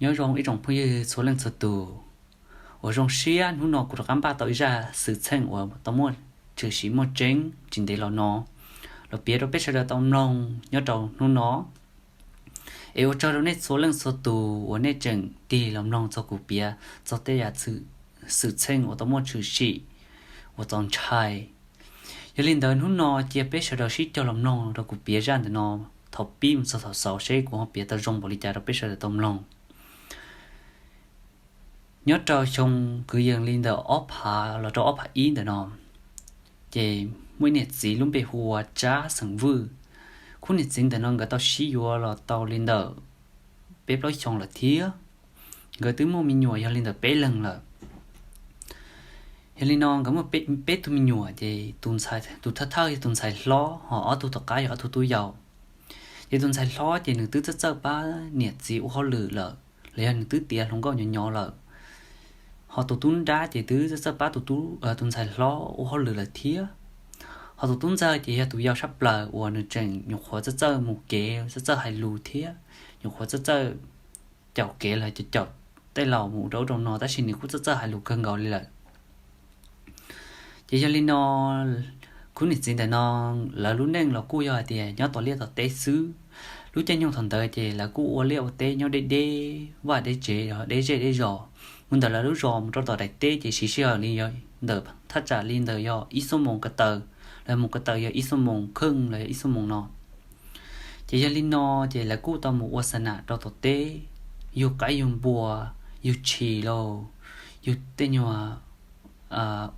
Nyob zoo ib tsoom phooj ywg txhua leej txhua tus, uas zoo siab hnub no kuv rov qab npaj tau ib zaj xwm txheej uas tau muaj tshwm sim muaj tseeb tsis ntev los no los piav rau peb sawv daws tau mloog nyob rau hnub no. Es ua tsaug rau nej txhua leej txhua tus uas nej tseem tig los mloog txog kuv piav txog tej yam xwm txheej uas tau muaj tshwm sim uas txaus ntshai. Yog li ntawd hnub no cia peb sawv daws sib cog los mloog rau kuv piav zaj ntawm no thaum pib mus txog thaum xaus seb kuv ho piav tau zoo npaum li cas rau peb sawv daws tau mloog. Nyob rau xyoo kwv yees li ntawm ob phav los rau ob phav ib ntawm no, ces muaj ib niam txiv lub npe hu ua Tsab xeem Vwj. Khub niam txiv ntawm no nkawd tau sib yuav los tau li ntawm peb plaub xyoo lawm thiab. Nkawd twb muaj me nyuam yog li ntawm peb leeg lawm. Yog li no nkawd muaj peb tug me nyuam, ces tus thawj thawj yog tus ntxhais hlob, ho ob tug tom qab yog ob tug tub yau. Ces tus ntxhais hlob ces nws twb txawj txawj pab niam txiv ua hauj lwm lawm, los yog nws twb tiav hluas nkauj nyob nyob lawm. Ho tus tub nrab ces twb txawj txawj pab tus ntxhais hlob ua hauj lwm lawm thiab. Ho tus tub ntxawg ces yog tus yau sab plaws uas nws tseem nyuam qhuav txawj txawj mus kev, txawj txawj hais lus thiab nyuam qhuav txawj txawj caum kev los caum tej laus mus rau ub rau no, tab sis nws kuj txawj txawj hais lus kawg nkaus li lawm. Ces yog li no, khub niam txiv ntawm no lawv lub neej los kuj yog hais tias nyob tom liaj tom teb xwb. Lub caij nyoog thaum ntawd ces lawv kuj ua liaj ua teb nyob deb deb vaj deb tsev, deb zej deb zos. Mus ntawm lawv lub zos mus rau tom daim teb ces siv sij hawm li ntawm thaj tsam li ntawm yog ib xuab moos ko taw, los mus ko taw yog ib xuab moos kheej los yog ib xuab moos no. Ces yog li no, ces lawv kuj tau mus ua xa nam rau tom teb, yug qaib yug npua, yug tshis lauj, yug tej nyuag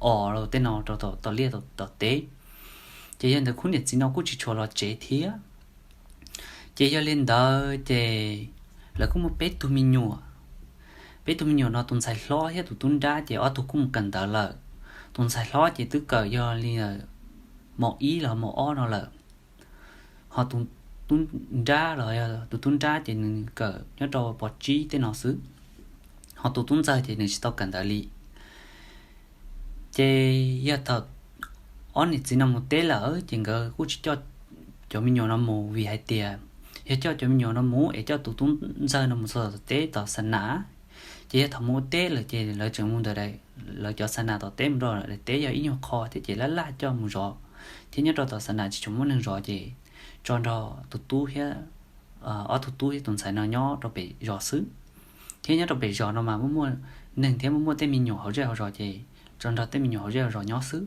os lauj tej no rau tom liaj tom teb. Ces yog ntawd khub niam txiv no kuj tsis tshua los tsev thiab. Ces yog li ntawd ces lawv kuj muaj peb tug me nyuam. Peb tug me nyuam no tus ntxhais hlob thiab tus tub nrab ces ob tug kuj mus kawm ntawv lawm. Tus ntxhais hlob ces twb kawm yog li mos ib los mos ob no lawm. Ho tus tub nrab los yog tus tub nrab ces nws kawm nyob rau pos tsib tej no xwb. Ho tus tub ntxawg ces nws tsis tau kawm ntawv li. Ces yog thaum ob niam txiv no mus teb lawm ces nkawd kuj tsis coj cov me nyuam no mus, vim hais tias yog coj cov me nyuam no mus es coj tus tub ntxawg no mus txog tom teb tom xa nam, ces yog thaum mus ua teb lawm ces lawv tseem mus ntawm lawv cov xa nam tom teb mus rau daim teb yog ib nyuag qho thiab ces laj laj coj mus zov, thiab nyob rau tom xa nam tsis tshua muaj neeg zov ces tso nrog tus tub thiab ob tug tub thiab tus ntxhais no nyob rau pem zos xwb. Thiab nyob rau pem zos no mas muaj muaj neeg thiab muaj muaj tej me nyuam hauv zej hauv zos ces tso nrog tej me nyuam hauv zej hauv zos nyob xwb.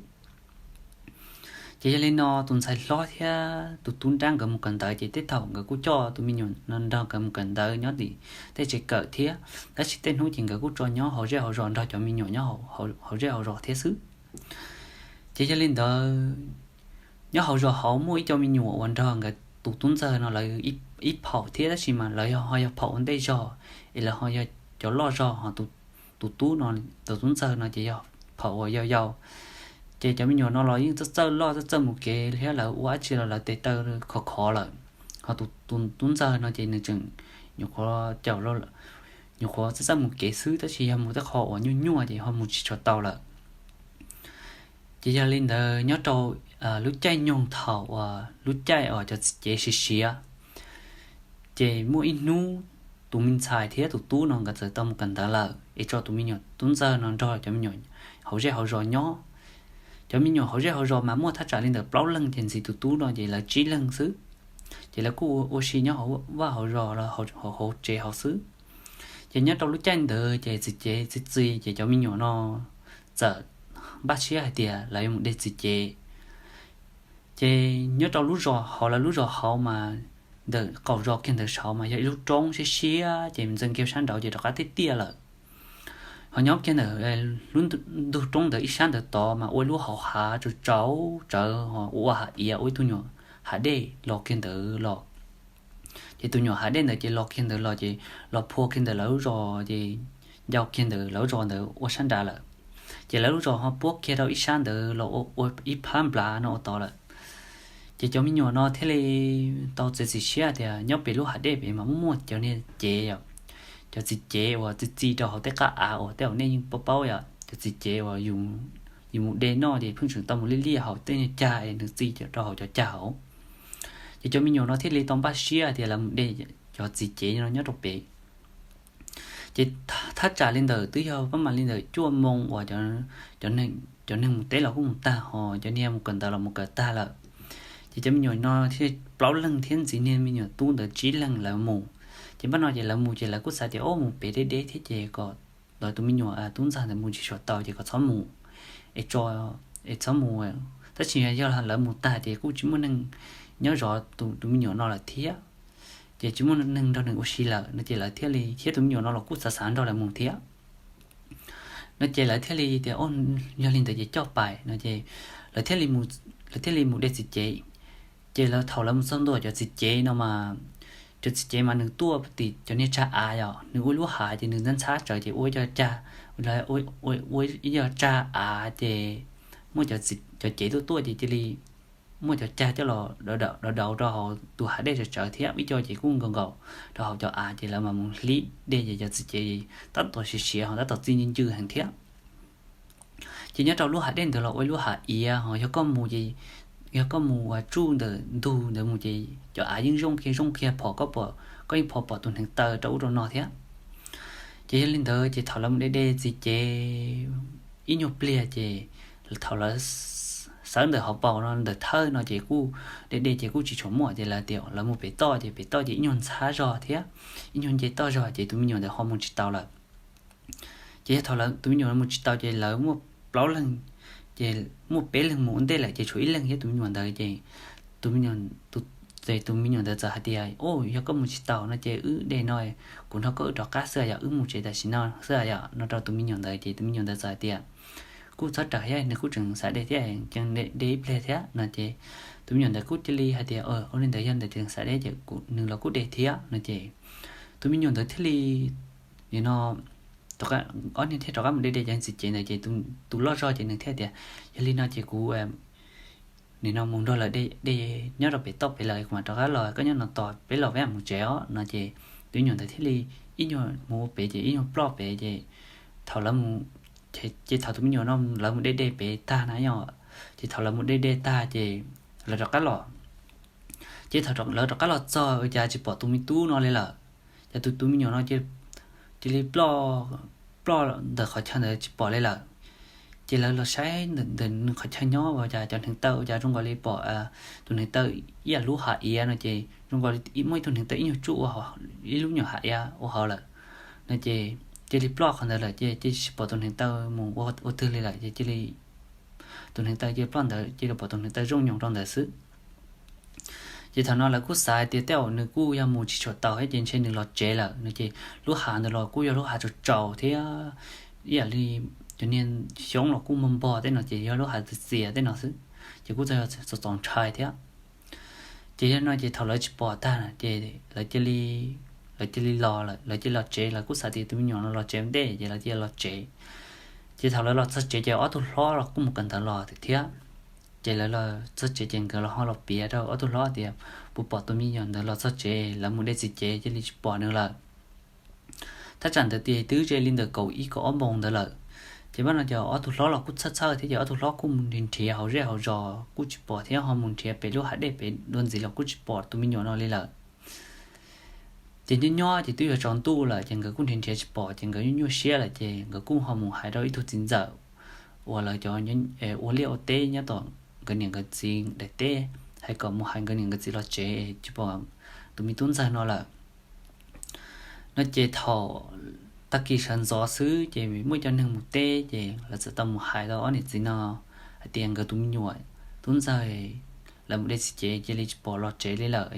Ces yog li no tus ntxhais hlob thiab tus tub nrab nkawd mus kawm ntawv ces tej thaum nkawd kuj coj tus me nyuam no nrog nkawd mus kawm ntawv nyob tim tej tsev kawm thiab, tab sis tej hnub ces nkawd kuj tso nyob hauv zej hauv zos nrog cov me nyuam nyob hauv zej hauv zos thiab xwb. Ces yog li ntawd, nyob hauv zos hauv muaj ib co me nyuam uas nrog nkawd tus tub ntxawg no lawv ib phaum thiab, tab sis mas lawv ho yog phaum ua ntej zog, es lawv ho yog cov loj zog, ho tus tub no, tus tub ntxawg no ces yog phaum uas yau yau. Ces cov me nyuam no los yeej txawj txawj loj txawj txawj mus kev thiab, lawv ua dab tsi los lawv tes taw khov khov lawm. Ho tus tub ntxawg no ces nws tseem nyuam qhuav caum, nyuam qhuav txawj txawj mus kev xwb, tab sis yog mus tej qho uas nyuaj nyuaj ces ho mus tsis tshua tau lawm. Ces yog li ntawd nyob rau lub caij nyoog thaum uas lub caij uas cov txiv cev siav siav, ces muaj ib hnub tus me ntxhais thiab tus tub no nkawd txawm tau mus kawm ntawv lawm es tso tus me nyuam tub ntxawg no nrog cov me nyuam hauv zej hauv zos nyob. Cov me nyuam hauv zej hauv zos mas muaj thaj tsam li ntawm plaub leeg ces ntxiv tus tub no ces lawv tsib leeg xwb. Ces lawv kuj ua si nyob hauv vaj hauv zos los hauv tsev hauv xwb. Ces nyob rau lub caij ntawd ces txiv cev txi txiv ces cov me nyuam no txawm npaj siab hais tias lawv yuav mus de txiv cev. Ces nyob rau lub zos hauv, lawv lub zos hauv mas ntawm qaum zos kiag ntawd saud mas yog ib lub roob siab siab, ces ntxeev kiag sab nraud ces rov qab tiaj tiaj lawm. Ho nyob kiag ntawm lub ntug roob ntawd ib sab ntawd tod mas ua ib lub hauv hav tsaus tsaus tsawv, ho ua ua hav iav, ua ib tug nyuam hav dej los kiag ntawd los. Ces tus nyuam hav dej ntawd ces los kiag ntawd los ces los phua kiag ntawm lawv lub zos ces ncau kiag ntawm lawv lub zos ntawd ua sab nrad lawm. Ces lawv lub zos ho puab kiag rau ib sab ntawd los ua ib phab nplad no ua tod lawm. Ces cov me nyuam no thiaj li tau txiav txim siab tias nyob pem lub hav dej pem mas muaj muaj cov niag cev, cov txiv cev uas txi txi rau hauv tej qab av uas tej uas nej yeej paub paub yom, cov txiv cev uas yus mus de noj ces pheej tseem tau mus liaj liaj hauv tej niag cag es nws txi rau hauv cov cag hauv. Ces cov me nyuam no thiaj li tau npaj siab tias lawv mus de cov txiv cev no nyob rau pem. Ces thaj tsam li ntawm twb yog pab mam li ntawm cuaj moo uas cov neeg mus teb los kuj mus tag, ho cov niag mus kawm ntawv los mus kawm tag lawm. Ces cov me nyuam no thiaj plaub leeg thiab ntxiv niag me nyuam tub ntawd tsib leeg lawv mus. Ces npaj no ces lawv mus ces lawv kuj xav tias, o, mus pem deb deb thiab ces kom tus me nyuam tub ntxawg ntawd mus tsis tshua tau ces kom txhob mus, es txhob mus. Tab sis yog lawv mus tag ces kuj tsis muaj neeg nyob zov tus me nyuam no lawm thiab, ces tsis muaj neeg nrog nws ua si lawm no ces lawv thiaj li, thiab tus me nyuam no los kuj xav xav nrog lawv mus thiab. No ces lawv thiaj li tias, o, yog li ntawd ces coj pais no ces lawv thiaj li mus de txiv cev. Ces lawv, thaum lawv mus txog ntua cov txiv cev no mas, cov txiv cev mas nws tuaj tim cov niag tsag av yom, nws ua lub hav ces nws ntxhab ntxhab tsawv ces ua ib co tsag, ua ib co tsag av ces muaj cov cev tuaj tuaj ces cia li muaj cov cag coj los daus daus rau hauv tus hav dej tsawv tsawv thiab ib co ces kuj nkaus nkaus rau hauv cov av ces lawv mam mus hlib dej ces cov txiv cev tab tom siav siav ho tab tom txi ncw ncw heev thiab. Ces nyob rau lub hav dej ntawd los ua ib lub hav iav ho yog koj mus, yog koj mus uas tsuj ntawm ntug ntawd mus ces cov av yeej zoo kiag zoo kiag phom koj pom, koj yeej pom pom tus hneev taw rau ub rau no thiab. Ces yog li ntawd ces thaum lawv mus de de txiv cev ib nyuag pliag ces thaum lawv sawv ntawm hauv paus no ntawm thawj no ces kuj de de ces kuj tsis tshua muaj ces lawv tias lawv mus pem toj ces pem toj ces ib nyuag ntxhab zog thiab ib nyuag nce toj zog ces tus me nyuam ntawd ho mus tsis tau lawm. Ces yog thaum lawv tus me nyuam mus tsis tau ces lawv muaj plaub leeg, ces muaj peb leeg mus ua ntej lawm ces tshuav ib leeg thiab tus me nyuam ntawd ces tus me nyuam, ces tus me nyuam ntawd txawm hais tias, o, yog koj mus tsis tau no ces wb de no, kuv nrog koj wb rov qab xwb yom, wb mus tsev tam sim no xwb yom no rau tus me nyuam ntawd ces tus me nyuam ntawd txawm hais tias, kuj txhob raws thiab, nws kuj tseem xav de thiab, ces de ib pliag thiab no ces tus me nyuam ntawd kuj cia li hais tias, ua li ntawd yog ntawd ces xav de ces nws los kuj de thiab no ces tus me nyuam ntawd thiaj li, nim no ob niag thiaj rov qab mus de de cov txiv cev ntawd ces tus loj zog ces nws thiaj tias, yog li no ces kuv nim no mus nrog lawv de de nyob rau pem toj pem lawm kuv mam rov qab los, koj nyob no tos peb los peb mam mus tsev os no ces tus me nyuam ntawd thiaj li ib nyuag mus ua pem ces ib nyuag ploj pem ces thaum lawv mus, ces thaum tus me nyuam no lawv mus de de pem tag na yom, ces thaum lawv mus de de tag ces lawv rov qab los, ces thaum lawv rov qab los txog ua cas tsis pom tus me tub no li lawm. Ces tus tus me nyuam no cia li ploj, ploj ntawm qhov chaw ntawd tsis pom li lawm. Ces lawv los saib ntawm nws qhov chaw nyob ua cas cov hneev taw ua cas zoo nkaus li pom tus hneev taw ib yam lub hav iav no ces zoo nkaus li muaj ib tug hneev taw ib nyuag tsuj ua, ib lub nyuam hav iav ua hauv lawm no ces cia li ploj qhov ntawd lawm ces cia li tsis pom tus hneev taw mus ua twg li lawm ces cia li tus hneev taw cia li ploj ntawd, cia li pom tus hneev taw zoo nyoos rau ntawd xwb. Ces thaum no lawv kuj xav hais tias tej zaum nws kuj yog mus tsis tshua tau thiab ces ntshe nws los tsev lawm no ces lub hav ntawd los kuj yog lub hav tsaus tsaus thiab ib yam li cov niag xyoob los kuj muag npog tej no ces yog lub hav txias txias tej no xwb, ces kuj txog yog txaus txaus ntshai thiab. Ces yog no ces thaum lawv tsis pom tag ces lawv cia li, lawv cia li los lawm, lawv cia li los tsev, lawv kuj xav tias tus me nyuam no los tsev ntej ces lawv cia li los tsev. Ces thaum lawv los txog tsev ces ob tug hlob los kuj mus kawm ntawv los thiab. Ces lawv los txog tsev ces nkawd los ho los piav rau ob tug hlob tias puas pom tus me nyuam ntawd los txog tsev, lawv mus de txiv cev cia li tsis pom nws lawm. Thaj tsam ntawd ces twb ze li ntawm kaum ib kaum ob moos ntawd lawm. Ces npaj no ces ob tug hlob los kuj txhawj txhawj thiab ces ob tug hlob kuj mus nrhiav nrhiav hauv zej hauv zos kuj tsis pom thiab ho mus nrhiav pem lub hav dej pem dua ntxiv los kuj tsis pom tus me nyuam no li lawm. Ces nyob nyob ces twb yuav tsaus ntuj lawm ces nkawd kuj nrhiav nrhiav tsis pom ces nkawd nyuaj nyuaj siab lawm ces nkawd kuj ho mus hais rau ib tug txiv ntxawm uas lawv cov ua liaj ua teb nyob tom nkawd niam nkawd txiv daim teb, hais kom mus hais nkawd niam nkawd txiv los tsev tsis pom tus me tub ntxawg no lawm. No ces thaum tag kis sawv ntxov xwb ces muaj cov neeg mus teb ces lawv txawm tau mus hais rau ob niam txiv no hais tias nkawd tus me nyuam tub ntxawg lawv mus de txiv cev cia li tsis pom los tsev li lawm,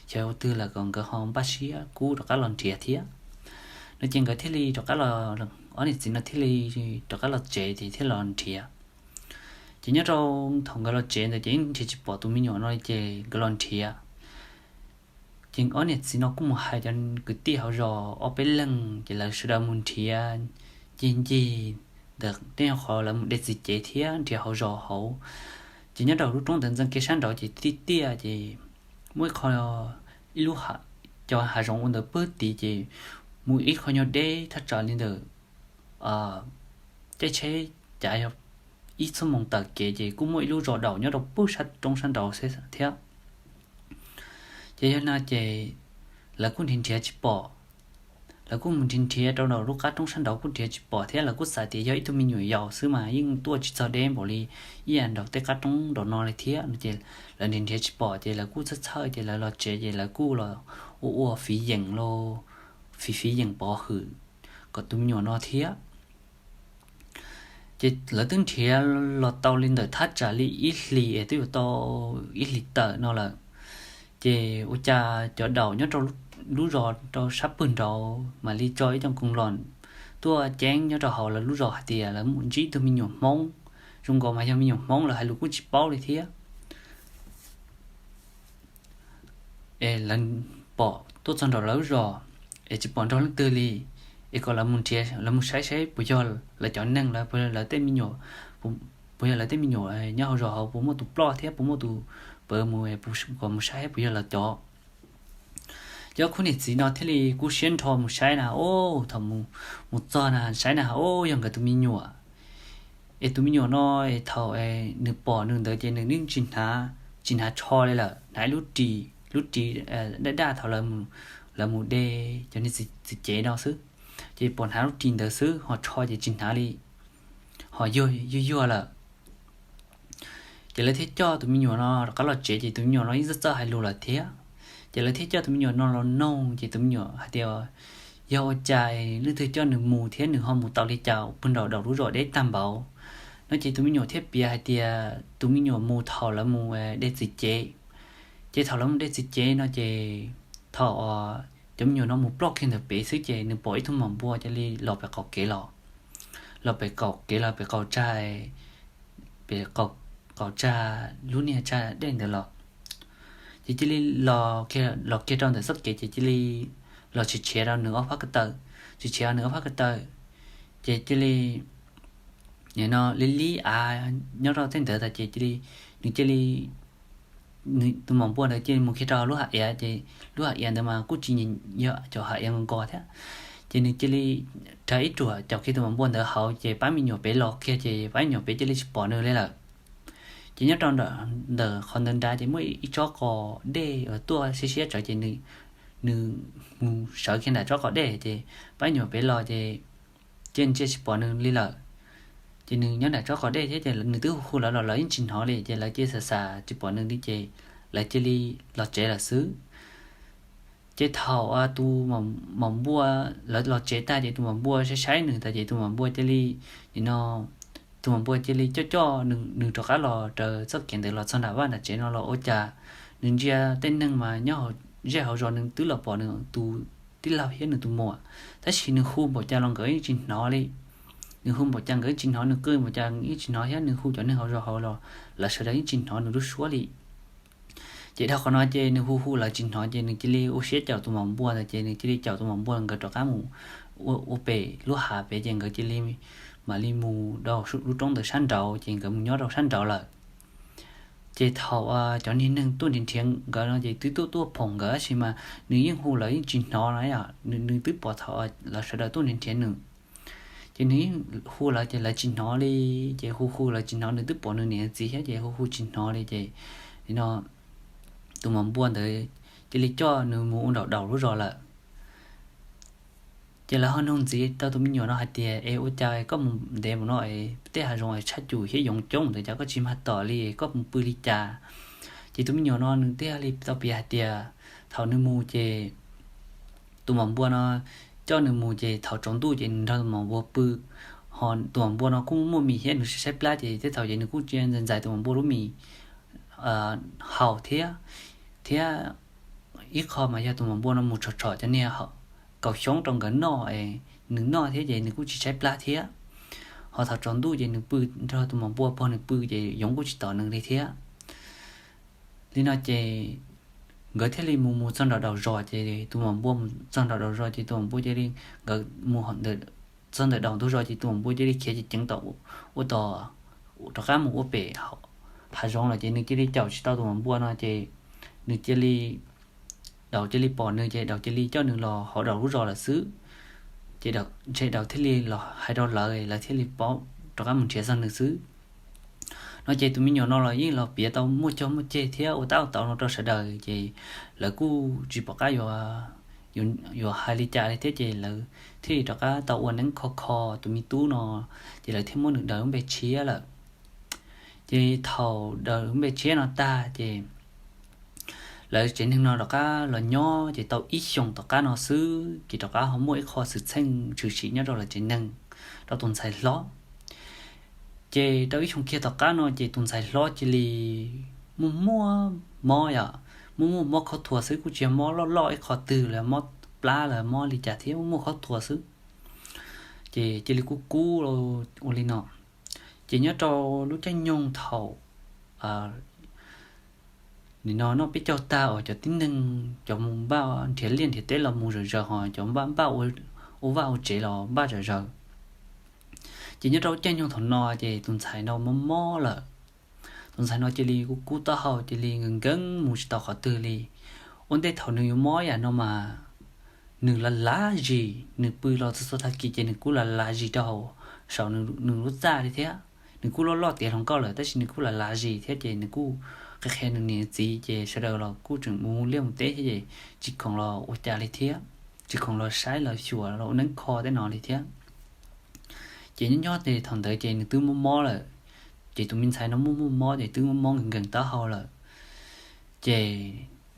xyov ua twg lawm kom nkawd ho npaj siab kub rov qab los nrhiav thiab. No ces nkawd thiaj li rov qab, ob niam txiv no thiaj li rov qab los tsev ces thiaj los nrhiav. Ces nyob rau thaum nkawd los tsev ntawd ces yeej nrhiav tsis pom tus me nyuam no ces nkawd los nrhiav. Ces ob niam txiv no kuj mus hais cov kwv tij hauv zos ob peb leeg ces lawv sawv daws mus nrhiav ncig ncig ntawm tej qhov lawv mus de txiv cev thiab nrhiav hauv zos hauv. Ces nyob rau lub roob ntawd ntxeev kiag sab nraud ces tiaj tiaj ces muaj ib qho, ib lub, cov hav zoov ua ntawd pwg tid ces mus ib qho nyuag deb thaj tsam li ntawm caij tsheb cav yog ib xuab moos tawm kev ces kuj muaj ib lub zos daum nyob rau pwg sab roob sab nraud thiab. Ces yog no ces lawv kuj nrhiav nrhiav tsis pom, lawv kuj mus nrhiav nrhiav rau nraum lub qab roob sab nraud kuj nrhiav tsis pom thiab, lawv kuj xav tias yog ib tug me nyuam yaus xwb mas yeej tuaj tsis txog deb npaum li ib yam nraum tej qab roob nraum no li thiab no ces lawv nrhiav nrhiav tsis pom ces lawv kuj txhawj txhawj ces lawv los tsev ces lawv kuj los ua ua fiv yeem los fiv fiv yeem pov hwm kom tus me nyuam no thiab. Ces lawv twb nrhiav los tau li ntawm thaj tsam li ib hlis es twb yuav tau ib hlis tawm no lawm. Ces ua cas cov daum nyob rau lub zos rau sab pwg nraud mam li tso ib co koos los tuaj ceeb nyob rau hauv lawv lub zos hais tias lawv ntsib ib tug me nyuam Hmoob, zoo nkaus mas yog me nyuam Hmoob lawv hais lus kuj tsis paub li thiab. Es lawv pom tuaj txog nraum lawv lub zos es tsis pom nrog leej twg li, es kom lawv mus nrhiav, lawv mus saib saib puas yog lawv cov neeg lawv, puas yog lawv tej me nyuam, puas yog lawv tej me nyuam nyob hauv zos hauv puas muaj tus ploj thiab puas muaj tus pov mus, kom mus saib puas yog lawv cov. Cov khub niam txiv no thiaj li kub siab nrho mus saib na, o, thaum mus txog na saib na, o, yog nkawd tus me nyuam. Es tus me nyuam no es thaum nws pom nws ntawd ces nws yeej tsis hnav, tsis hnav tsho li lawm, hnav ib lub ris, lub ris daj daj thaum lawv mus de cov niag txiv cev no xwb. Ces pom hnav lub ris ntawd xwb ho tsho ces tsis hnav li, ho yuag yuag lawm. Ces lawv thiaj coj tus me nyuam no rov qab los tsev ces tus me nyuam no yeej txawj txawj hais lus lawm thiab. Ces lawv thiaj coj tus me nyuam no los noog ces tus me nyuam hais tias, yog ua cas leej twg coj nws mus thiab nws ho mus tau li cas pw nraum daum lub zos deb tag npaum no ces tus me nyuam thiaj piav hais tias tus me nyuam mus thaum lawv mus de txiv cev. Ces thaum lawv mus de txiv cev no ces thaum cov me nyuam no mus ploj kiag ntawm pem xwb ces nws pom ib tug maum npua cia li los pem qaum kev los, los pem qaum kev los pem qaum tsag, pem qaum tsag lub niag tsag dej ntawd los. Ces cia li los kiag rau ntawm txoj kev ces cia li los tshiav tshiav rau nws ob phab ko taw, tshiav tshiav nws ob phab ko taw, ces cia li no li li av nyob rau tej ntawd tas ces cia li, nws cia li, tus maum npua ntawd cia li mus kiag rau lub hav iav ces lub hav iav ntawd mas kuj tsis yog cov hav iav nkaus nkaus thiab. Ces nws cia li rau ib ruam caum kiag tus maum npua ntawd hauv ces pab me nyuam pem los kiag ces pab me nyuam pem cia li tsis pom nws li lawm. Ces nyob rau ntawm qhov ntawd nrad ces muaj ib tsob qos dej uas tuaj siab siab tsawv ces nws mus sawv kiag nram tsob qos dej ces pab me nyuam pem los ces cia ntsia tsis pom nws li lawm. Ces nws nyob nram tsob qos dej thiab ces nws twb hu hu lawv los lawv yeej tsis hnov li ces lawv cia xav xav tsis pom nws li ces lawv cia li los tsev lawm xwb. Ces thaum tus maum npua, lawv los tsev tag ces tus maum npua saib saib nws tas ces tus maum npua cia li, no, tus maum npua cia li coj coj nws rov qab los raws txoj kev ntawd los txog nram vaj nram tsev no los ua cas nws ntsia tej neeg mas nyob zej hauv zos nws twb los pom nws tus tij laug thiab nws tus muam, tab sis nws hu npaum cas los nkawd yeej tsis hnov li. Nws hu npaum cas nkawd yeej tsis hnov, nws qw npaum cas yeej tsis hnov thiab nws hu cov neeg hauv zos hauv los lawv sawv daws yeej tsis hnov nws lub suab li. Ces dhau qhov no ces nws hu hu lawv tsis hnov ces nws cia li ua siab caum tus maum npua ntawd ces nws cia li caum tus maum npua nkawd rov qab mus ua pem lub hav pem ces nkawd cia li mam li mus rau lub roob ntawd sab nraud ces nkawd mus nyob rau sab nraud lawm. Ces thaum cov niag neeg tuaj nrhiav nrhiav nkawd no ces twb tuaj tuaj phoom nkawd tab sis mas nws yeej hu lawv yeej tsis hnov no, nws twb pom thaum lawv sawv daws tuaj nrhiav nrhiav nws. Ces nws yeej hu lawv ces lawv tsis hnov li, ces hu hu lawv tsis hnov, nws twb pom nws niam txiv thiab ces hu hu tsis hnov li ces no tus maum npua ntawd cia li coj nws mus ua nraum daum lub zos lawm. Ces lawv ho nug ntxiv rau tus me nyuam no hais tias es ua cas koj mus ntev mus no es tej hav zoov es tshaj cum thiab yoov coob ntawd cas koj tsis mag tom li, koj mus pw li cas? Ces tus me nyuam no nws thiaj li tau piav hais tias thaum nws mus ces tus maum npua no coj nws mus ces thaum tsaus ntuj ces nws nrog tus maum npua pw, ho tus maum npua no kuj muaj mis thiab nws saib plab ces tej thaum ces nws kuj ntxais ntxais tus maum npua lub mis haus thiab, thiab ib qho mas yog tus maum npua no mus tshom tshom cov niag kaus xyoob rau nkawd noj, nws noj thiab ces nws kuj tsis saib plab thiab. Ho thaum tsaus ntuj ces nws pw nrog tus maum npua pog nws pw ces yoov kuj tsis tom nws li thiab. Li no ces nkawd thiaj li mus mus txog nraum daum zos ces tus maum npua mus txog nraum daum zos ces tus maum npua cia li, nkawd mus txog ntawm daum ntug zos ces tus maum npua cia li khiav ceev ceev tom ua tom rov qab mus ua pem hav zoov lawm ces nws cia li caum tsis tau tus maum npua no ces nws cia li, daum cia li pom nws ces daum cia li coj nws los hauv daum lub zos lawm xwb. Ces ntshe daum thiaj li los hais rau lawv, lawv thiaj li paub rov qab mus nrhiav txog nws xwb. No ces tus me nyuam no los yeej los piav tau muaj cog muaj ceg thiab ua tab ua tau no rau sawv daws ces lawv kuj tsis pom qab yuav yuav hais li cas li thiab ces lawv thiaj li rov qab tau ua neeb kho kho tus me tub no, ces lawv thiaj muab nws daws lub npe tshiab lawm. Ces thaum daws lub npe tshiab no tag ces lawv tsev neeg no rov qab los nyob ces tau ib xyoos tom qab no xwb ces rov qab ho muaj ib qho xwm txheej tshwm sim nyob rau lawv tsev neeg, rau tus ntxhais hlob. Ces rau ib xyoos kiag tom qab no ces tus ntxhais hlob cia li muaj muaj mob yom, muaj muaj mob khaub thuas xwb, kuj tsis yog mob loj loj ib qho twg los mob plab los mob li cas thiab, muaj muaj khaub thuas xwb. Ces cia li kub kub ua li no. Ces nyob rau lub caij nyoog thaum nim no noj peb caug tag uas cov tib neeg cov mus npaj nrhiav liaj nrhiav teb los mus zom zaws, ho cov npaj npaj ua vaj ua tsev los npaj zom zaws. Ces nyob rau lub caij nyoog thaum no ces tus ntxhais no mob mob lawm. Tus ntxhais no cia li kub kub taub hau, cia li nkees nkees mus tsis tau qhov twg li. Ua ntej thaum nws yuav mob yam no mas nws lav lav zis, nws pw los txog tag kis ces nws kuj lav lav zis rau hauv saum nws lub txaj li thiab. Nws kuj loj loj tiav hluas nkauj lawm tab sis nws kuj lav lav zis thiab ces nws kuj qhia qhia nws niam txiv ces sawv daws los kuj tseem mus liaj mus teb thiab ces tsis khoom los ua cas li thiab, tsis khoom los saib los xyuas los ua neeb kho tej no li thiab. Ces nyob nyob ces thaum ntawd ces nws twb muaj mob lawm, ces tus me ntxhais no muaj muaj mob ces twb muaj mob nkees nkees taub hau lawm. Ces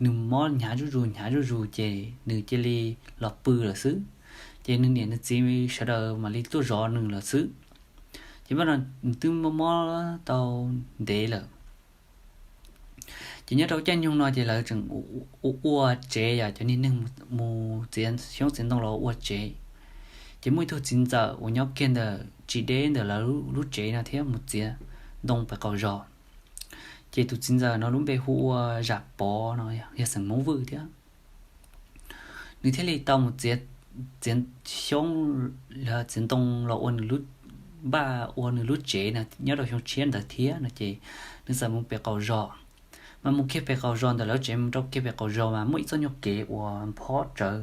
nws mob hnyav zuj zus hnyav zuj zus ces nws cia li los pw lawm xwb. Ces nws niam nws txiv sawv daws mam li tuaj zov nws lawm xwb. Ces npaj no nws twb mob mob tau ntev lawm. Ces nyob rau caij nyoog no ces lawv tseem ua ua tsev, yog cov niag neeg mus txiav xyoob txiav ntoo los ua tsev. Ces muaj ib tug txiv ntxawm uas nyob kiag ntawm tsis deb ntawm lawv lub tsev no thiab mus txiav ntoo pem qaum zos. Ces tus txiv ntxawm no lub npe hu ua Zam Pov no, yog xeem Hmoob Vwj thiab. Nws thiaj li tau mus txiav, txiav xyoob, txiav ntoo los ua nws lub, npaj ua nws lub tsev no nyob rau xyoo tshiab ntawd thiab no ces nws txawm mus pem qaum zos. Mas mus kiag pem qaum zos ntawm lawv tsev mus rau kiag pem qaum zos mas muaj ib txoj nyuag kev uas phob tsawv.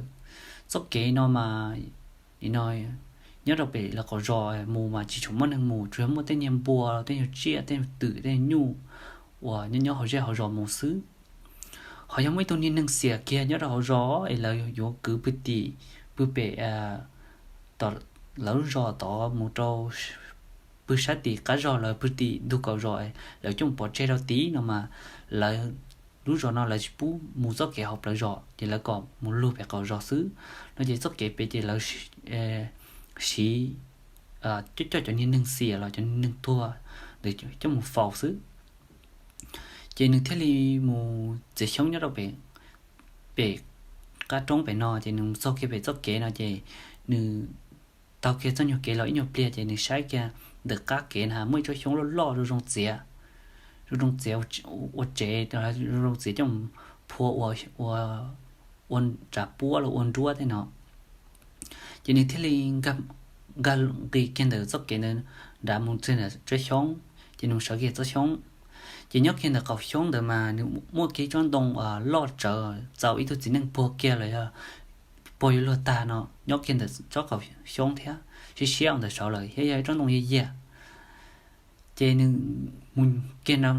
Txoj kev no mas, nim no nyob rau pem lawv qaum zos mus mas tsis tshua muaj neeg mus, tsuas yog muaj tej niag npua, tej nyuag tsiaj, tej nyuag twm, tej nyuag nyuj uas nyob nyob hauv zej hauv zos mus xwb. Ho yog muaj ib tug niag neeg xiam kiag nyob rau hauv zos es lawv yuav kwv pw tim, pw pem, tom lawv lub zos tod mus rau pw sab tim qab zos, lawv pw tim ntug kaum zos, lawv coj mus pov tseg rau tid no mas lawv lub zos no lawv tsis pub mus txoj kev hauv plawv zos ces lawv kom mus lug pem qaum zos xwb no ces txoj kev pem ces lawv siv coj coj cov niag neeg xiam los cov niag neeg tuag ntawd coj mus faus xwb. Ces nws thiaj li mus txiav xyoob nyob rau pem, pem qab roob pem no ces nws mus txog kiag pem txoj kev no ces nws taug kiag txoj nyuag kev los ib nyuag pliag ces nws saib kiag ntawm qab kev na muaj ib tsob xyoob loj loj zoo zoo txiav, zoo zoo txiav ua tsev, zoo zoo txiav coj phua ua, ua nram puab los ua nruab tej no. Ces nws thiaj li nkag nqis kiag ntawm txoj kev ntawd nrad mus txog ntawm tsob xyoob, ces nws sawv kiag tsob xyoob. Ces nyob kiag ntawm qaum xyoob ntawd mas nws muaj kiag tsob ntoo loj tsawv txaus ib tug txiv neej puag kiag los yog puag yuav luag tag no nyob kiag ntawm tsob qaum xyoob thiab siab siab ntawm saud lawm thiab yog ib tsob ntoo yiag yiag. Ces nws mus kiag rau nram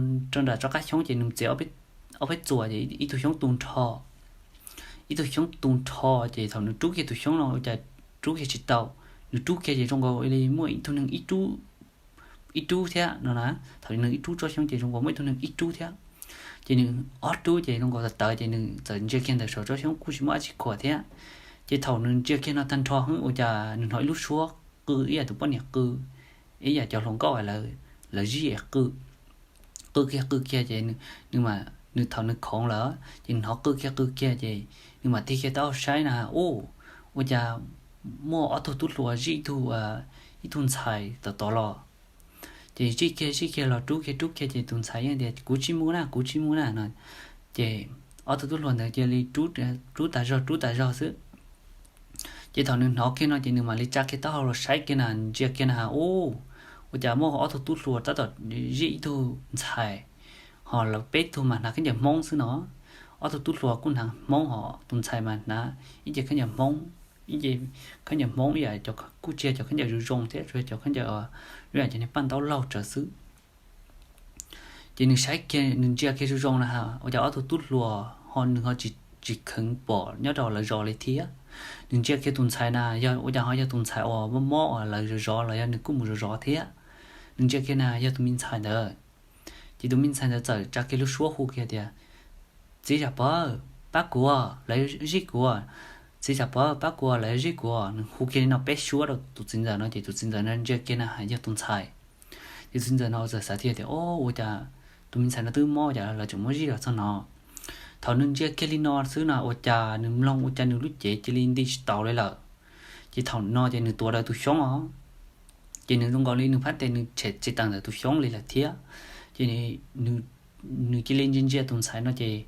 tsob qab xyoob ces nws txiav ob peb txuas ces ib tug xyoob tu nrho, ib tug xyoob tu nrho. Ces thaum nws rub kiag tus xyoob no ua cas rub kiag tsis tau, nws rub kiag ces zoo nkaus li muaj ib tug neeg ib rub thiab no na. Thaum nws ib rub tsob xyoob ces zoo nkaus muaj ib tug neeg ib rub thiab. Ces nws ob rub ces zoo nkaus tawv tawv ces nws txawm ntsia kiag ntawm saum tsob xyoob kuj tsis muaj dab tsi khuam thiab. Ces thaum nws ntsia kiag no tag nrho xwb ua cas nws hnov ib lub suab qw ib yam tus poj niam qw, ib yam cov hluas nkauj lawv zij qw, qw kiag qw kiag ces nws, nws thaum nws khoov lawm ces nws hnov qw kiag qw kiag ces nws mam tig kiag taub hau saib na, u, ua cas muaj ob tug tub hluas zij ib tug, ib tug ntxhais tom tod los. Ces zij kiag zij kiag los rub kiag rub kiag ces tus ntxhais yeej tias kuv tsis mus na, kuv tsis mus na no. Ces ob tug tub hluas ntawd cia li rub tas zog rub tas zog xwb. Ces thaum nws hnov kiag no ces nws mam li tsa kiag taub hau los saib kiag na, ntsia kiag na, u, ua cas muaj ob tug tub hluas tab tom zij ib tug ntxhais, ho lawv peb tug mas hnav khaub ncaws Hmoob xwb no. Ob tug tub hluas kuj hnav Hmoob ho tus ntxhais mas hnav ib ce khaub ncaws Hmoob, ib ce khaub ncaws Hmoob ib yam, kuj tsis yog cov khaub ncaws zoo zoo thiab, tsuas yog cov khaub ncaws zoo yam cov niag paj ntaub laug tsawv xwb. Ces nws saib kiag nws ntsia kiag zoo zoo na, ua cas ob tug tub hluas ho nws ho tsis, tsis kheev pom nyob rau lawv zos li thiab. Nws ntsia kiag tus ntxhais na yog ua cas ho yog tus ntxhais uas mob mob uas lawv zov zov los yog nws kuj mus zov zov thiab. Nws ntsia kiag na yog tus me ntxhais ntawd. Ces tus me ntxhais ntawd txawm tsa kiag lub suab hu kiag tias, Txiv Zam Pov, pab kuv, lawv zij kuv. Txiv Zam Pov, pab kuv, lawv zij kuv. Nws hu kiag li no peb suab rau tus txiv ntxawm no ces tus txiv ntxawm no ntsia kiag na yog tus ntxhais. Ces tus txiv ntxawm no txawm xav tias, O, ua cas tus me ntxhais no twb mob cas lawv tseem muab zij los txog no. Thaum nws ntsia kiag li no xwb no ua cas nws mloog ua cas nws lub cev cia li nti tsis taus li lawm. Ces thaum no ces nws tuav rawv tus xyoob os. Ces nws zoo nkaus li nws phab tes nws tshem tsis tau ntawm tus xyoob li lawm thiab. Ces nws cia li ntsia ntsia tus ntxhais no ces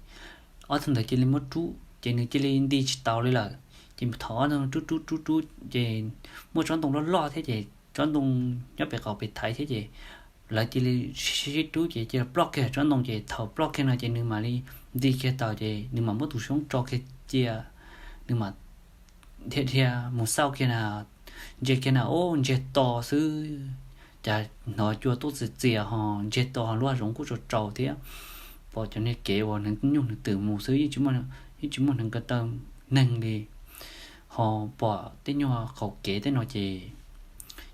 ob tug ntawd cia li muab rub ces nws cia li nti tsis taus li lawm. Ces thaum ob tug rub rub rub rub ces muaj tsob ntoo loj loj thiab ces tsob ntoo nyob pem qaum pem thaiv thiab ces lawv cia li sib sib rub ces cia li ploj kiag tsob ntoo ces thaum ploj kiag no ces nws mam li nti kiag tau ces nws mam muab tus xyoob tso kiag cia. Nws mam dhia dhia mus xauj kiag na, ntsia kiag na, o, ntsiag to xwb. Cas hnov cua tuaj txias txias ho ntsiag to ho lub hav zoov kuj tsaus tsaus thiab. Pom cov niag kev uas hneev nyuj hneev twm mus xwb, yeej tsis muaj hneev ko taw neeg li. Ho pom tej nyuag qaum kev tej no ces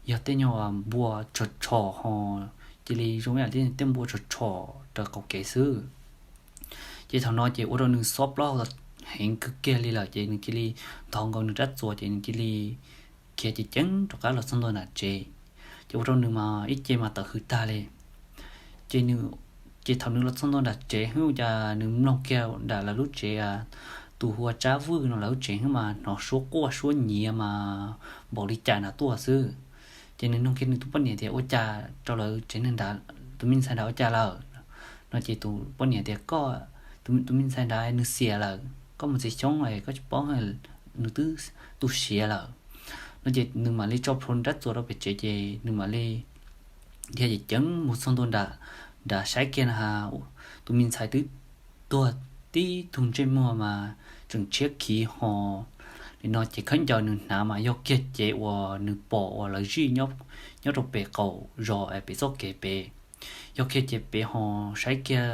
yog tej nyuag npua tshom tshom ho cia li zoo ib yam li tej npua tshom tshom raws qaum kev xwb. Ces thaum no ces ua rau nws xob plaub heev kawg kiag li lawm ces nws cia li ntov nkaus nws rab txuas ces nws cia li khiav ceev ceev rov qab los txog ntua nram tsev. Ces ua rau nws mas ib ce mas tawm hws tag li. Ces nws, ces thaum nws los txog ntua nram tsev xwb cas nws mloog kiag nram lawv lub tsev, tus hu ua Tsab Vwj no lawv lub tsev xwb mas hnov suab quaj suab nyiav mas npaum li cas na tuaj xwb. Ces nws nug kiag nws tus poj niam tias ua cas rau lawv tsev neeg nrad, tus me ntxhais nrad ua cas lawm no ces tus poj niam tias koj, tus me ntxhais nrad nws xiam lawm, koj mus txiav xyoob es koj tsis paub, nws twb tu siav lawm no ces nws mam li tso plhuav rab txuas rau pem tsev ces nws mam li dhia ceev ceev mus txog ntua nram, nram saib kiag na has tus me ntxhais twb tuag tib tug ntsej muag mas tseem tshiab khiv ho li no ces khaub ncaws nws hnav mas yog kiag cev uas nws pom uas lawv zij nyob rau pem qaum zos pem txoj kev pem. Yog kiag cev pem ho saib kiag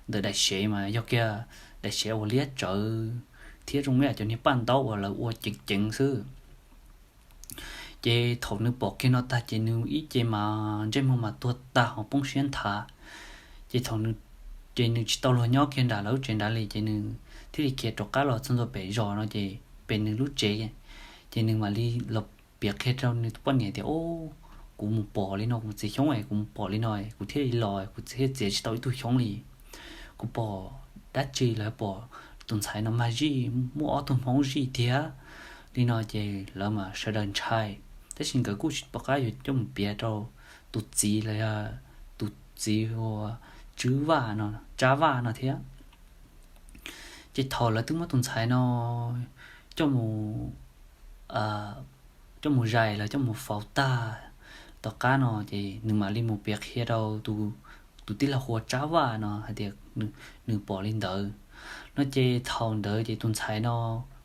ntawm daim sev mas yog kiag daim sev uas liab tsawv thiab zoo ib yam cov niag paj ntaub uas lawv ua ceev ceev xwb. Ces thaum nws pom kiag no tag ces nws ib ce mas ntsej muag mas tuag tag ho poob siab nthav. Ces thaum, ces nws tsis tau luag nyob kiag nram lawv lub tsev nrad li ces nws thiaj li khiav rov qab los txog ntua pem zos no ces pem nws lub tsev, ces nws mam li los piav qhia rau nws tus poj niam tias, O, kuv mus pom li no, kuv mus txiav xyoob es kuv mus pom li no, kuv thiaj li los, kuv thiaj txiav tsis tau ib tug xyoob li. Kuv pom dab tsi los pom tus ntxhais no mas zij muaj ob tug hmoob zij tiag li no ces lawv mas sawv daws ntshai, tab sis nkawd kuj tsis pom qab yuav coj mus piav rau tus txiv los yog tus txiv hu ua Tswb Vaj no, Tsab Vaj no thiab. Ces thaum lawv twb muab tus ntxhais no coj mus, coj mus zais los coj mus faus tag tom qab no ces nws mam li mus piav qhia rau tus tij laug hu ua Tsab Vaj no hais tias nws pom li ntawd no ces thaum ntawd ces tus ntxhais no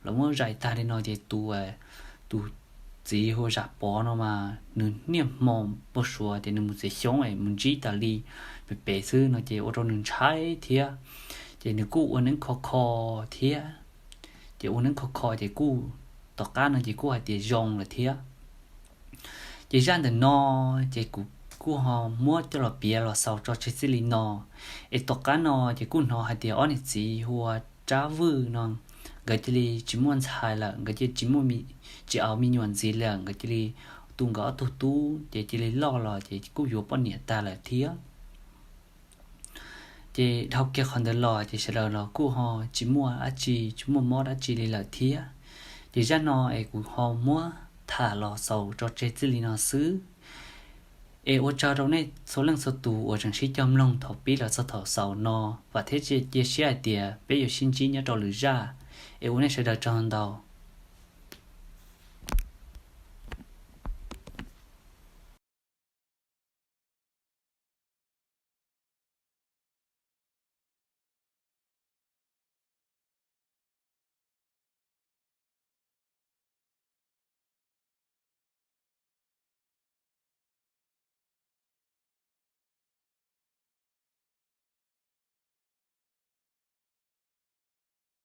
lawv muab zais tag li no ces tus, tus txiv hu ua Zam Pov no mas nws niaj hmo npau suav ces nws mus txiav xyoob es mus ntsib tas li pem pem xwb no ces ua rau nws ntshai thiab. Ces nws kuj ua neeb khov kho thiab. Ces ua neeb khov kho ces kuj, tom qab no ces kuj hais tias zoo lawm thiab. Ces zaj ntawm no ces kuv kuj ho muab coj los piav los xaus tso tseg txij li no. Es tom qab no ces kuj hnov hais tias ob niam txiv hu ua Tsab Vwj no nkawd cia li tsis muaj ntxhais lawm, nkawd cia li tsis muaj, tsis aus me nyuam ntxiv lawm, nkawd cia li tu nkawd ob tug tub ces cia li loj los ces kuj yuav poj niam tag lawm thiab. Ces dhau kiag qhov ntawd los ces sawv daws los kuj ho tsis muaj dab tsi, tsis muaj mob dab tsi li lawm thiab. Ces zaj no es kuv ho muab tham los xaus tso tseg txij li no xwb. Es ua tsaug rau nej txhua leej txhua tus uas tseem sib cog mloog thaum pib los txog thaum xaus no, vam thiab cia siab hais tias peb yuav sib ntsib nyob rau lwm zaj. Es ua nej sawv daws tsaug ntau.